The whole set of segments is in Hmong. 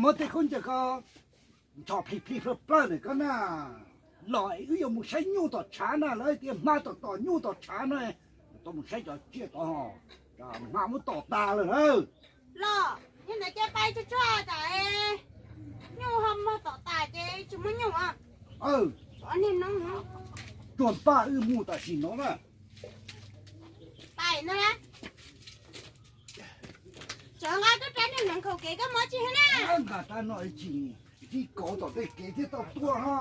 Muab tej khaub ncaws ko ntho plhis plhis plawg plawg ntawm ko na, los wb yuav mus saib nyuj tom tshav na, lawv tias hma tom tom nyuj tom tshav na, tau mus saib cov tsiaj tod, hma muab tom tas lawm na. Los yog ntawd ces pais tsuag tsuag tas, nyuj ho muag tom tas ces tsis muaj nyuj. Tsuag npaj wb mus tam sim no na. Pais no na. Sawv nqa koj rab niag nees khaum kev koj muab tsis hab na. Nqa rab no tsis, tib kauv tom tej kev thiaj tau tuaj ho.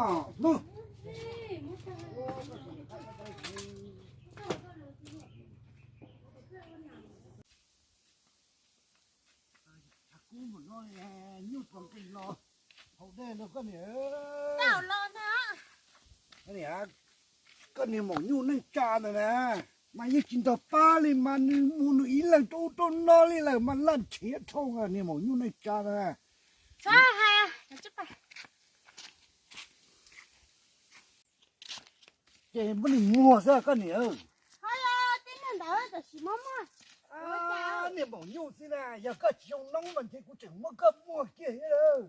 Kub mus no, nyuj txaus nqis los haus dej no koj niam. Koj niam maum nyuj neej tsa ntawd na, mas yeej tsis nrog pab li mas nws mus nws ib leeg rau ub rau no li lawm mas laj nrhiav dhau niag maum nyuj neej tsa ntawd. Ces muab nws muag xwb koj niam. Tib neeg ntawd tam sim muab muag. Niag maum nyuj xwb na, yog koj tsis zoo noob mas ntshe kuv tseem muab koj muag kiag thiab.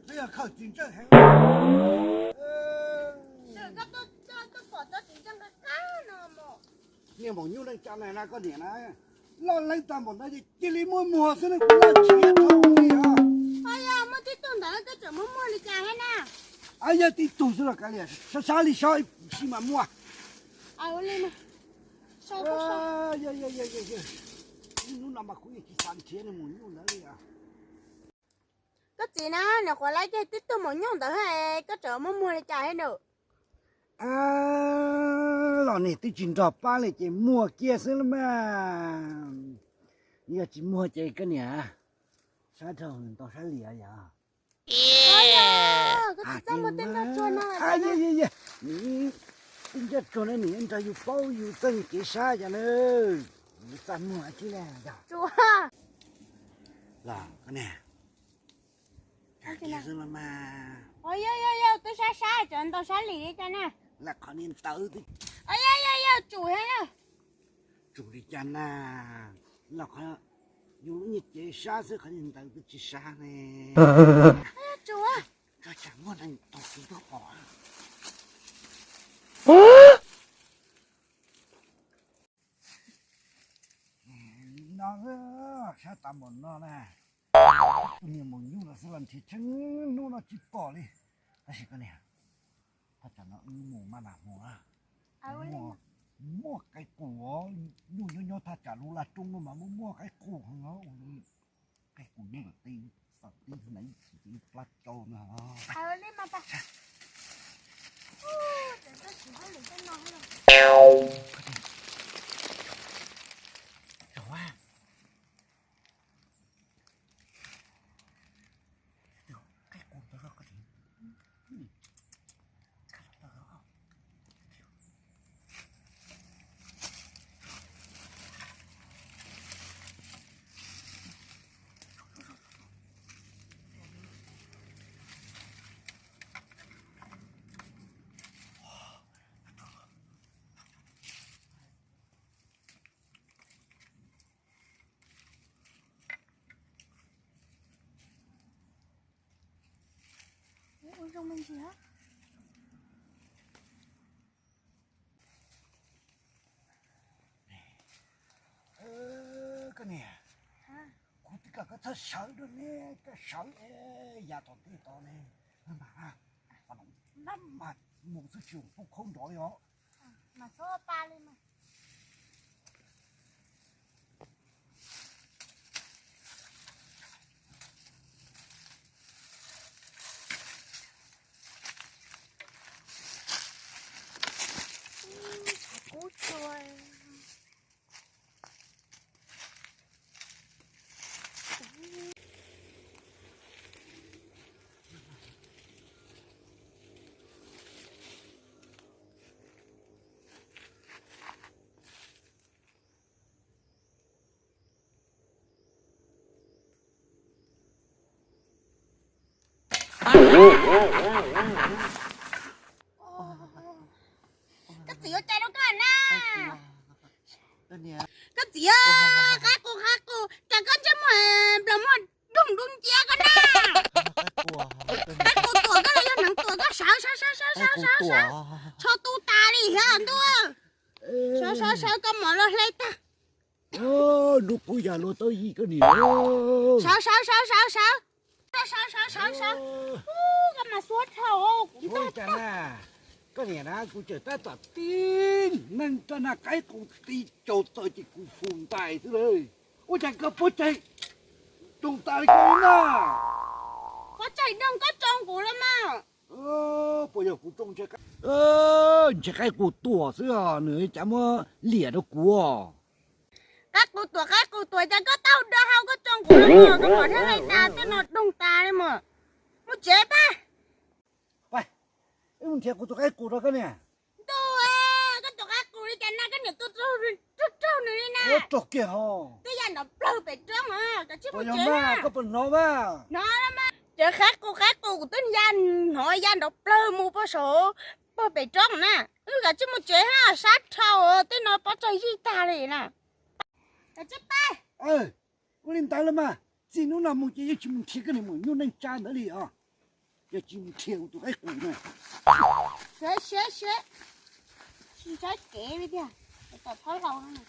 Peb yog khawm tsis ntseej heev. Niag maum nyuj neej tsa na koj niam na, loj leeb tag npaum ntawd ces cia li muab muag xwb ne, kuv laj nrhiav dhau li os. Yog muaj tib tug ntawd koj tseem muab muag li cas thiab na? Yog tib tug xwb los kav liam, sab sab li sab ib sim mas muaj. Hnub no mas kuv yeej tsis xav nrhiav niag maum nyuj ntawd li os. Koj txiv na, nyuam qhuav laib kiag tib tug maum nyuj ntawd, koj tseem muab muag li cas thiab na? Los niag twb tsis nrog pab li ces muag kiag xwb los mas. Yog tsis muag ces koj niam, sab dhau ntau sab liam yog. Koj tsis txhob muag tej nrog tsuag no. Tej nrog tsuag no nws nrog yus paub yus txoj kev sab yog na. Yus txaj muag tib na yog. Los koj niam, yog yog yog, twb sab sab cov ntau sab lim li cas na. Lam qhov niag ntawd, yog yog yog, tsum thiab na. Tsum li cas na, los qhov yus lub nyiaj cev sab xwb, qhov niag ntawd twb tsis sab ne. Tsum, tso tsam muaj neeg tau kev tuaj pom. No, sab tas npaum no na. Tus niag maum nyuj no xwb los nrhiav tsheej hnub no tsis pom li. Tab sis koj niam, thaj tsam no wb mus maj mam mus na. Muaj qaib qus, nyuj nyob nyob thaj tsam lub laj roob no mas muaj muaj qaib qus heev os. Qaib qus nyob ntawm teb, txawm teb ntawd ib chim teb plab tsau no. Ua zoo me ntsis. Koj niam, kuv twb kom koj txhob sawv rau ne, koj sawv es yav tom ntej tod ne, mas, mas mus xwb tsis pub khaub nrov li os. Koj txiv ua cas rau koj na? Koj txiv, qab qus qab qus, cas koj ntsej muag nplog muag doog dub nciab koj na. Qab qus tuam koj los yog hneev tuam koj, sawv sawv sawv sawv sawv sawv, tsho tu tas li thiab ntuj. Sawv sawv sawv, koj mom los hle tag. Lub qub yas luag tau yim koj niam. Sawv sawv sawv sawv sawv, sawv sawv sawv sawv. Koj mas xuab dhau kuv ntag. Koj niam na, kuv tseem tab tom tib neeg rau na, qaib qus tib caug tawm ces kuv fu ntais xwb lawm. Ua cas koj pob tsaig doog tas li koj na? Pob tsaig doog koj tsoo kuv los mas. Puas yog kuv tsoo ntshe qaib qus tuam xwb os, nws cas muab liam rau kuv. Qaib qus tuam, qaib qus tuam, cas koj tau dua hau koj tsoo kuv los mas, koj mom thiaj li tas, tej no doog tas li mas. Mus tsev pab. Pab, wb mus nrhiav kuv tus qaib qus rau koj niam. Ntuj, koj tus qaib qus li cas na, koj niam tua raug nws li na. Raug kiag ho. Twb ya nrov plawg pem roob, koj puas hnov mas? Hnov mas. Cov qaib qus, qaib qus kuv twb ya hnov ya nrov plawg mus pog saum, pog pem roob na. Wb kav tsij mus tsev na, sab dhau, tej no pob tsaig zij tag li na. Kav tsij pab. Ua li ntawd los mas, txij hnub no mus ces yeej tsis mus nrhiav koj niam maum nyuj neej tsa ntawd li os. Yog tsis mus nrhiav kuv tus qaib qus na. Siab siab siab, tsis saib kev li tiag, tom thaub laus no.